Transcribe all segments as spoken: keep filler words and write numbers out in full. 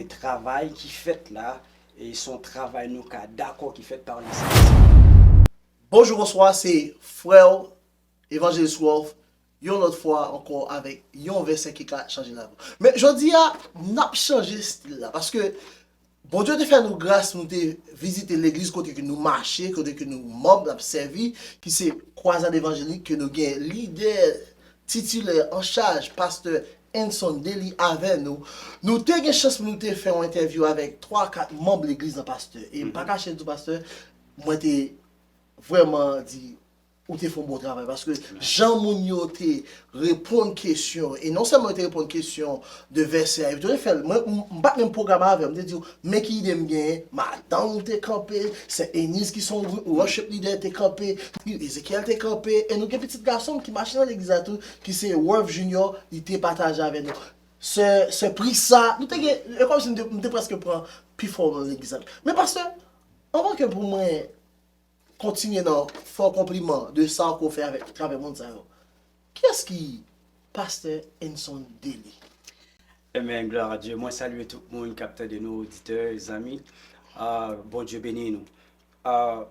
travay ki fèt la, e se yon travay nou ka dakò ki fèt pa Lespri Sen. Bonjou, bonswa, se frè w, Evanjelis Rolf, yon lòt fwa ankò avèk yon vèsè ki ka chanje lavi w. Men jodi a, n ap chanje estil la, paske Bondye te fè nou gras, nou te vizite legliz kote ke nou mache, kote ke nou manm, n ap sèvi, ki se Kwazad Evanjelik, ke nou gen lidè titilè an chaj, pastè Enson Dely avè nou. Nou te gen chans pou nou te fè yon entèvyou avèk twa, kat manm legliz nan, pastè. E m pa kache di w, pastè, mwen te vrèman di, ou te fè yon bon travay, paske jan moun yo te reponn kesyon, e non sèlman yo te reponn kesyon de vèsè a, yo te fè l, mwen, m, m pa t menm pwograme avè w, m te di w, men ki ide m genyen, madanm ou te kanpe, Sent Eniz ki se yon worship leader te kanpe, Ezekiel te kanpe, e nou gen pitit gason m ki mache nan legliz la tou, ki se Worth Junior, li te pataje avè nou. Sè, sè Prisa, nou te gen, e kòmsi m te, m te prèske pran pifò nan legliz la. Men pastè, anvan ke pou mwen kontinye nan fè w konpliman de sa ke w fè avèk, atravè moun sa yo. Kiyès ki pastè Enson Dely? Amen, gloire à Dieu. Mwen salye tout moun k ap tande nou, oditè, zanmi. Ah, Bondye beni nou. Ah,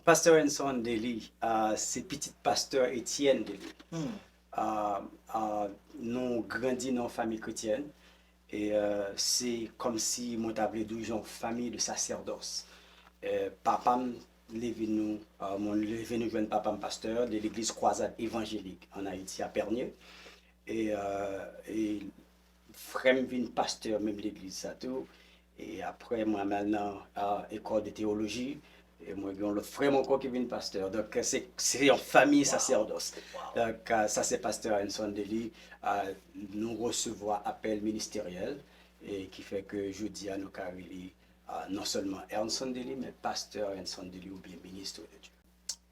pastè Enson Dely, ah, se pitit pastè Etienne Dely. Hmm. Ah, ah, nou grandi nan yon fanmi kretyèn. E, euh, se kòmsi mwen ta vle di w yon fanmi de sasèdòs. Euh, papa m leve nou, euh, mwen leve nou jwenn papa m pastè de legliz Kwazad Evanjelik an Ayiti, a Pènye. E, euh, e frè m vin pastè menm legliz sa tou. E apre, mwen al nan, euh, ekòl de teyoloji. E mwen gen yon lòt frè m ankò ki vin pastè. Donk, se, se yon fanmi sasèdòs. Donk, euh, sa se pastè Enson Dely. Euh, nou resevwa apèl ministeryèl e ki fè ke jodi a nou ka rele, euh, non sèlman Enson Dely, men pastè Enson Dely oubyen ministre de Dieu.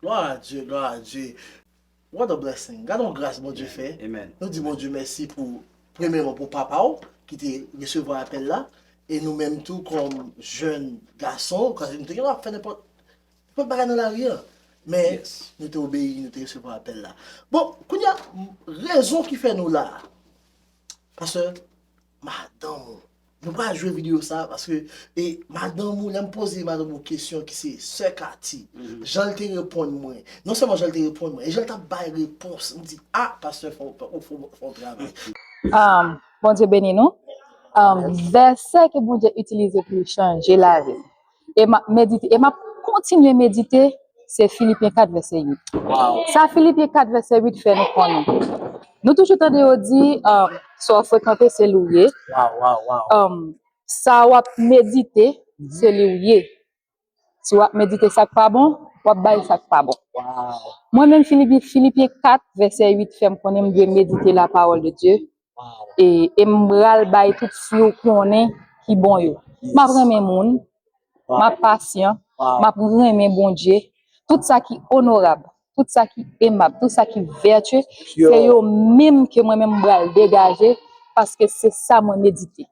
Gloire à Dieu, gloire à Dieu. What a blessing. Gade yon gras Bondye fè. Amen. Nou di Bondye mèsi pou, premyèman, pou papa w ki te resevwa apèl la. E nou menm tou, kòm jèn gason, paske nou te gen dwa ap fè nenpòt, nenpòt bagay nan lari a. Men, nou te obeyi, nou te resevwa apèl la. Bon, kounye a, rezon ki fè nou la a, pastè, madanm ou. Nou pral jwe videyo sa a, paske, e, madanm ou, lè m poze madanm ou kesyon ki se sè Cathy, jan l te reponn mwen, non sèlman jan l te reponn mwen, e jan l t ap bay repons, m di, a, pastè, fè w, fè w, fè w, fè w travay. Um, Bondye beni nou. Um, vèsè ke Bondye itilize pou l chanje lavi m. E m ap medite, e m ap kontinye medite, se Filipyen kat vèsè uit. Sa Filipyen kat vèsè uit fè nou konnen? Nou toujou tande yo di, um, sa w frekante, se li w ye. Um, sa w ap medite, se li w ye. Si w ap medite sa k pa bon, w ap bay sa k pa bon. Mwen menm, Filipi-, Filipyen kat vèsè uit fè m konnen m dwe medite la parole de Dieu. E, e m pral bay tout fi w konnen ki bon yo. M ap renmen moun, m ap pasyan, m ap renmen Bondye. Tout sa ki onorab, tout sa ki emab, tout sa ki vètye, se yo menm ke mwen menm m pral degaje, paske se sa mwen medite.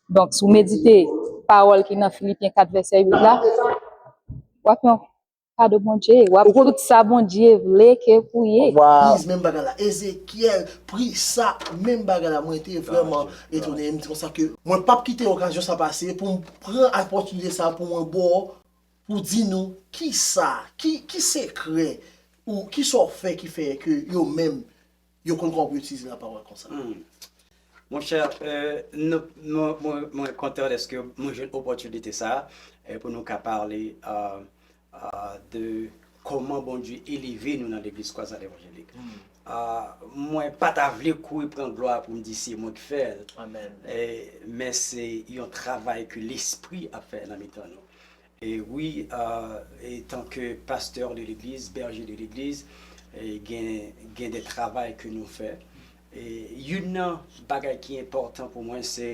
Donk, si w medite pawòl ki nan Filipyen kat vèsè uit la, w ap yon kado Bondye, w ap tout sa Bondye vle ke pou ye. Moyiz, menm bagay la. Ezekyèl, Prisa, menm bagay la. Mwen te vrèman etone. M di konsa ke mwen p ap kite okazyon sa pase pou m pran opòtinite sa pou mwen ba w, pou di nou kisa, ki, ki sekrè ou kisa w fè ki fè ke yo menm yo konn kòman pou yo itilize lapawòl konsa. Hmm. Monchè, euh, nou, nou, mwen, mwen kontan dèske mwen jwenn opòtinite sa, euh, pou nou ka pale, euh, euh, de kòman Bondye eleve nou nan legliz Kwazad Evanjelik. Hmm. Euh, mwen pa ta vle kouri pran glwa pou m di se mwen ki fè l. Amèn. Eh, men se yon travay ke Lespri ap fè nan mitan nou. E wi, euh, etan ke pastè de legliz, bèje de legliz, e gen, gen de travay ke nou fè. E youn nan bagay ki enpòtan pou mwen, se,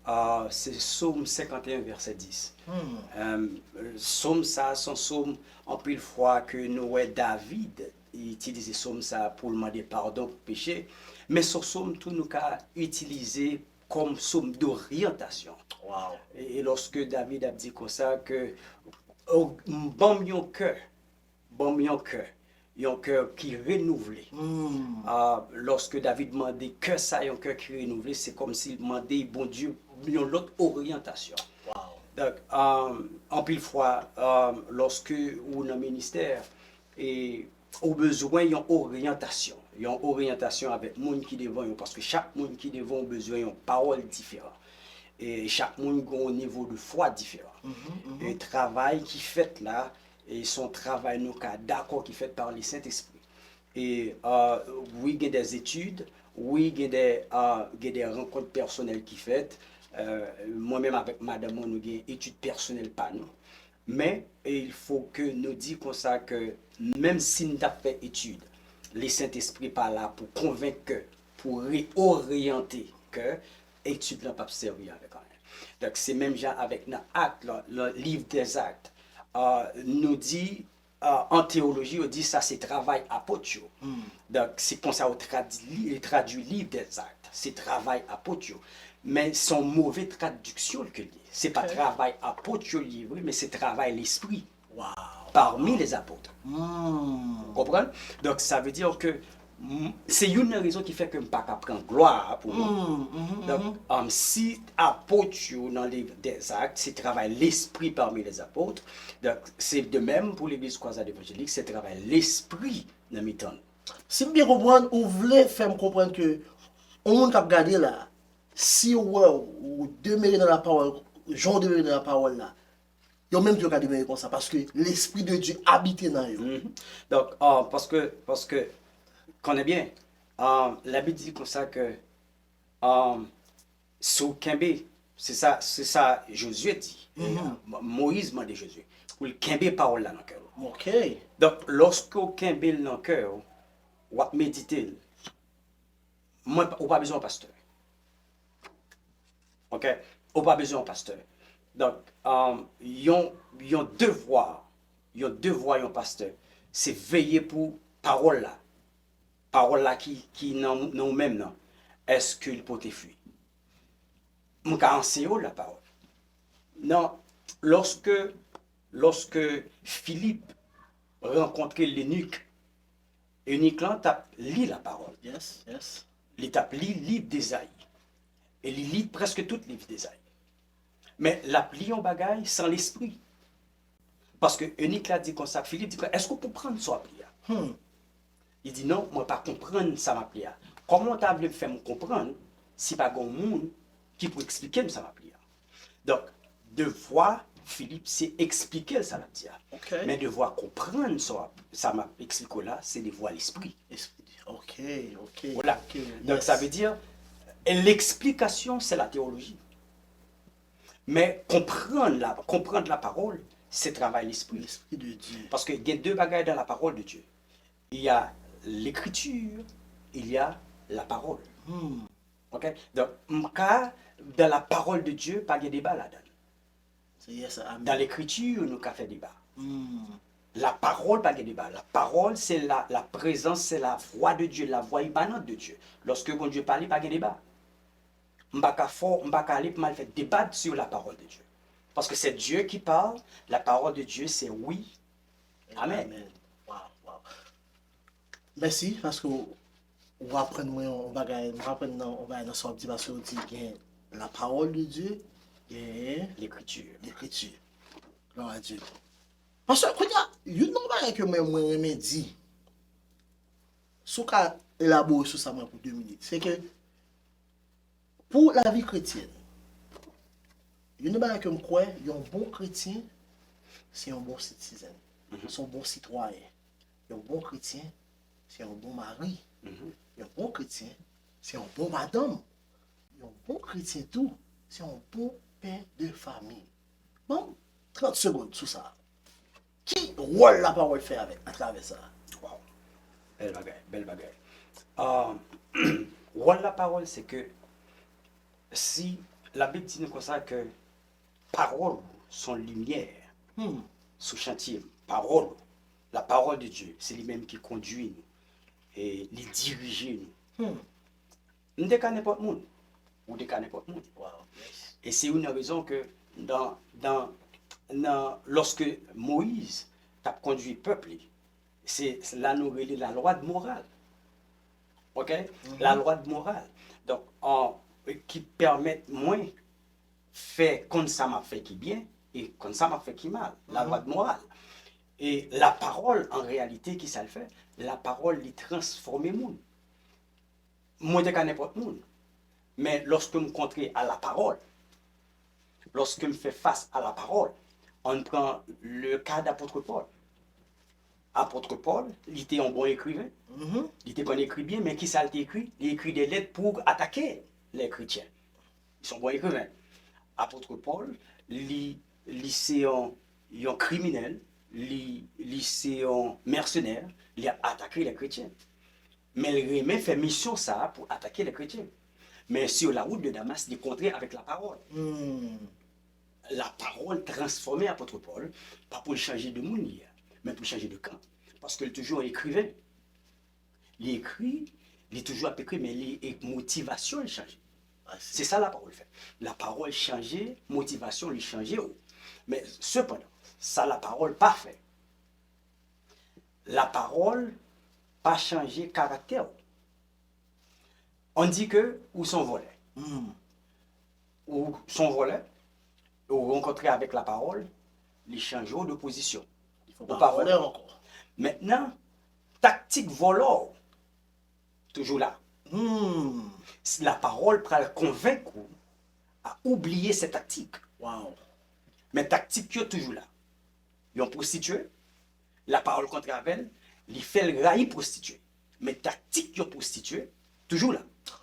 euh, se Sòm senkanteyen, vèsè dis. Hmm. Euh, Sòm sa, se yon sòm, anpil fwa, ke nou wè David itilize sòm sa pou l mande padon pou peche. Men se yon sòm tou nou ka itilize kòm sòm doryantasyon. Wow. E, e lòske David ap di konsa ke, o, ban m yon kè, ban m yon kè, yon kè ki renouvle. Hmm. Ah, lòske David mande kè sa, yon kè ki renouvle, se kòmsi l mande Bondye yon lòt oryantasyon. Donk, um, anpil fwa, um, lòske ou nan ministè, e ou bezwen yon oryantasyon, yon oryantasyon avèk moun ki devan yo, paske chak moun ki devan ou bezwen yon pawòl diferan. E chak moun gen yon nivo de fwa diferan. E travay ki fèt la, e se yon travay nou ka dakò ki fèt pa le Sentespri. E, euh, wi, gen de etid, wi, gen de, euh, gen de rankont pèsonèl ki fèt. Euh, mwen menm avèk madanm mwen, nou gen etid pèsonèl pa nou. Men, e, il faut que nou di konsa ke menm si n t ap fè etid, le Sentespri pa la pou konvenk ke, pou reoryante ke etid lan p ap sèvi avèk anyen. Donk, se menm jan avèk nan Ak, nan, nan liv dèzak. Euh, nou di, euh, an teyoloji, yo di sa se travay apot yo. Donk, se konsa yo tradui, tradui liv dèzak. Se travay apot yo. Men se yon move tradiksyon ke li ye. Se pa travay apot yo li ye vre, men se travay lespri parmi les apôtres. Ou konprann? Donk, sa vle di ke, m, se youn nan rezon ki fè ke m pa ka pran glwa a pou mwen. Donk, um, si apot yo nan liv dèzak, se travay lespri parmi les apôtres. Donk, se de menm pou legliz Croisade Evangélique, se travay lespri nan mitan nou. Si m byen konprann, ou vle fè m konprann ke yon moun k ap gade la, si w wè ou demere nan lapawòl, jan w demere nan lapawòl la, yo menm tou yo ka demere konsa, paske Lespri de Dye abite nan yo. Donk, ah, paske, paske, konnen byen, ah, Labib di konsa ke, ah, si w kenbe, se sa, se sa Jozye di. E, ah, Mo-, Moyiz mande Jozye pou l kenbe pawòl la nan kè w. Donk, lòske w kenbe l nan kè w, w ap medite l. Mwen, ou pa bezwen yon pastè. Oke? Ou pa bezwen yon pastè. Donk, um, yon, yon devwa, yon devwa yon pastè, se veye pou pawòl la. Pawòl la ki, ki nan, nan ou menm nan. Èske l pote fwi? Mwen ka anseye w lapawòl. Non, lòske, lòske Filip rankontre lenik, lenik lan t ap li lapawòl. Li t ap li liv Ezayi. E li li prèske tout liv Ezayi. Men l ap li yon bagay san lespri. Paske lenik la di konsa, Filip di konsa, èske w konprann sa w ap li a? Li di, non, mwen pa konprann sa m ap li a. Kòman w ta vle fè m konprann si pa gen yon moun ki pou eksplike m sa m ap li a? Donk, devwa Filip se eksplike l sa l ap di a. Men devwa konprann sa w ap, sa m ap eksplike w la, se devwa lespri. Oke, oke. Donk, sa vle di, l'explication, c'est la théologie. Men konprann la, konprann lapawòl, se travay lespri. Paske gen de bagay dans la parole de Dieu. Il y a l'écriture, il y a la parole. Oke? Donk, m ka, dans la parole de Dieu, pa gen deba ladan l. Dans l'écriture, nou ka fè deba. Lapawòl, pa gen deba. Lapawòl, se la, la présence, c'est la voix de Dieu, la voix immanente de Dieu. Lòske Bondye pale, pa gen deba. M pa ka fè w, m pa ka ale pou m al fè deba sur la parole de Dieu. Parce que c'est Dieu qui parle, la parole de Dieu, c'est oui. Amen. Mèsi, paske w, w aprann mwen yon bagay, m aprann nan, yon bagay nan sa w ap di, paske w di gen la parole de Dieu, gen l'écriture. L'écriture. Gloire à Dieu. Paske, kounye a, youn nan bagay ke mwen, mwen renmen di, si w ka elabore sou sa mwen pou de minit, se ke pou lavi kretyèn, youn nan bagay ke m kwè, yon bon kretyen, se yon bon sitizen. Se yon bon sitwayen. Yon bon kretyen, se yon bon mari. Yon bon kretyen, se yon bon madanm. Yon bon kretyen tou, se yon bon pè de fanmi. Ban m trant segonn sou sa. Ki wòl lapawòl fè avèk, atravè sa? Waw. Bèl bagay, bèl bagay. Ah, wòl lapawòl, se ke si Labib di nou konsa ke pawòl ou se yon limyè sou chantye m. Pawòl ou, la parole de Dieu, se li menm ki kondui nou. E li dirije nou. M te ka nenpòt moun. Ou te ka nenpòt moun. E se youn nan rezon ke nan, nan, nan, lòske Moyiz t ap kondui pèp li, se, se la nou rele la loi de morale. Oke? La loi de morale. Donk, an, ki pèmèt mwen fè konn sa m ap fè ki byen e konn sa m ap fè ki mal. La lwa de moral. E lapawòl, an reyalite, ki sa l fè? Lapawòl, li transfòme moun. Mwen te ka nenpòt moun. Men lòske m kontre a lapawòl, lòske m fè fas a lapawòl, ann pran le ka d'apôtre Paul. Apôtre Paul, li te yon bon ekriven. Li te konn ekri byen, men ki sa l te ekri? Li ekri de lèt pou atake lè kretyen. Li se yon bon ekriven. Apôtre Paul, li, li se yon, yon kriminèl, li, li se yon mèsenè, li ap atake lè kretyen. Men l renmen fè misyon sa a pou atake lè kretyen. Men sur la route de Damas, li kontre avèk lapawòl. Lapawòl transfòme apôtre Paul, pa pou l chanje de moun li ye, men pou l chanje de kan. Paske l toujou yon ekriven. Li ekri, li toujou ap ekri, men li e motivasyon l chanje. Se sa lapawòl fè. Lapawòl chanje, motivasyon li chanje w. Men sepandan, sa lapawòl pa fè, lapawòl pa chanje karaktè w. On di ke ou se yon vòlè. Ou se yon vòlè, ou rankontre avèk lapawòl, li chanje w de pozisyon. Ou pa vòlè ankò. Mentnan, taktik vòlè w toujou la. Lapawòl pral konvenk ou a oubliye se taktik. Men taktik yo toujou la. Yon pwostitye, lapawòl kontre avè l, li fè l rayi pwostitye. Men taktik yon pwostitye toujou la.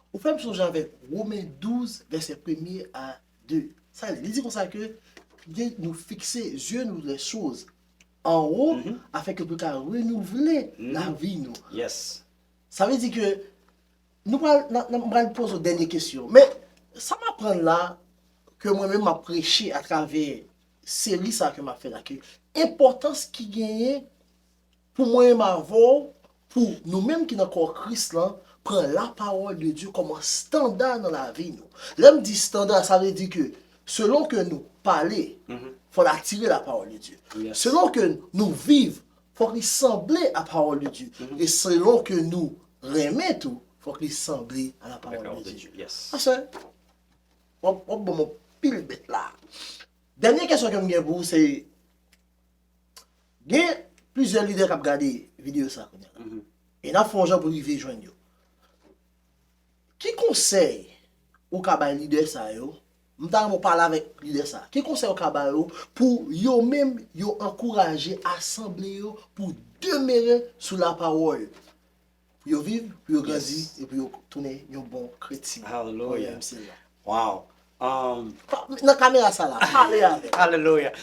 Ou fè m sonje avèk Women douz, vèsè premye a de. Sa li di konsa ke, byen nou fikse zye nou lè choz anwo, afenke pou ka renouvle lavi nou. Sa vle di ke nou pral, n a, n a, m pral poze w dènye kesyon. Men, sa m aprann la, ke mwen menm m ap preche atravè seri sa ke m ap fè la, ke enpòtans ki genyen pou mwen menm avè w, pou nou menm ki nan kò Kris lan, pran lapawòl de Dye kòman estanda nan lavi nou. Lè m di estanda, sa vle di ke selon ke nou pale, fò n atire lapawòl de Dye. Selon ke nou viv, fòk li sanble a pawòl de Dye. E selon ke nou renmen tou, fòk li sanble a lapawòl de Dye. Pastè, w ap, w ap ban m anpil bèt la. Dènye kesyon ke m gen pou ou se, gen plizyè lidè k ap gade videyo sa kounye a la. E n ap fè yon jan pou rive jwenn yo. Ki konsèy ou ka bay lidè sa yo? M ta renmen w pale avèk lidè sa. Ki konsèy ou ka ba yo pou yo menm yo ankouraje asanble yo pou demere sou lapawòl? Pou yo viv, pou yo grandi, e pou yo tounen yon bon kretyen. Alelouya. Wow. Um, nan kamera sa la, pale avè m. Alelouya.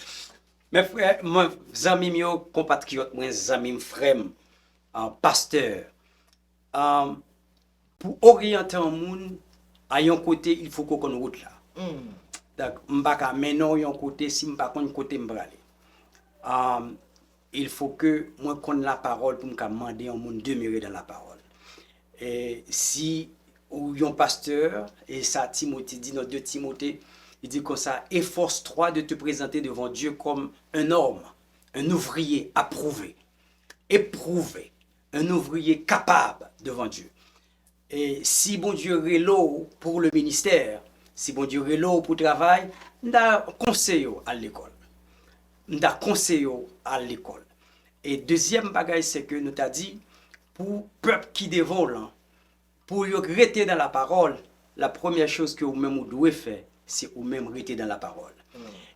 Men frè, mwen, zanmi m yo, konpatriyòt mwen, zanmi m, frè m, uh, pastè, um, pou oryante yon moun a yon kote, il faut que w konn wout la. Donk, m pa ka mennen w yon kote si m pa konn kote m prale. Um, il faut que mwen konn lapawòl pou m ka mande yon moun demere dan lapawòl. E si ou yon pastè, e sa Timote di nan de Timote, li di konsa, efforce-toi de te présenter devant Dieu comme un homme, un ouvrier approuvé, éprouvé, un ouvrier capable devant Dieu. E si Bondye rele w pou le ministè, si Bondye rele w pou travay, m ta konseye w al lekòl. M ta konseye w al lekòl. E dezyèm bagay, se ke nou ta di, pou pèp ki devan w lan, pou yo rete nan lapawòl, la premyè choz ke ou menm ou dwe fè, se ou menm rete nan lapawòl.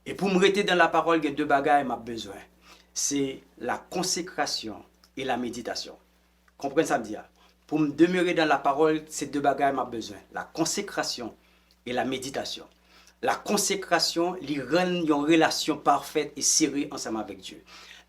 E pou m rete nan lapawòl, gen de bagay m ap bezwen. Se la konsekrasyon e la meditasyon. Konprann sa m di a. Pou m demere dan lapawòl, se de bagay m ap bezwen, la konsekrasyon e la meditasyon. La konsekrasyon, li rann yon relasyon pafèt e sere ansanm avèk Dye.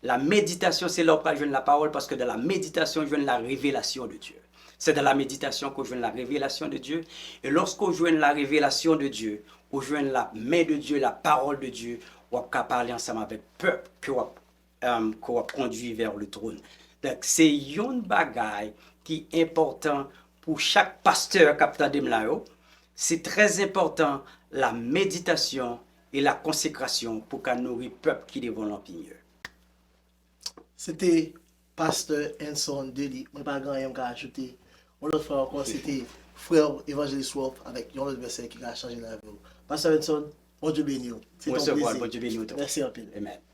La meditasyon, se la w pral jwenn lapawòl, paske dan la meditasyon, w jwenn la revelasyon de Dye. Se dan la meditasyon ke w jwenn la revelasyon de Dye. E lòske w jwenn la revelasyon de Dye, ou jwenn la men de Dye, la pawòl de Dye, w ap ka pale ansanm avèk pèp ke w ap um, ke w ap kondui vè le twòn. Donk, se yon bagay ki enpòtan pou chak pastè k ap tande m la yo. Se trè enpòtan la meditasyon e la konsekrasyon pou ka nouri pèp ki devan l an pi mye. Se te pastè Anson Delly. Mwen pa gen anyen m ka ajoute. Yon lòt fwa ankò, se te frè w, Evanjelis Wolf, avèk yon lòt vèsè ki ka chanje lavi w. Pastè Anson, Bondye beni w. Se te yon Resevwa l, plezi. Bondye beni w tou. Mèsi anpil. Amen.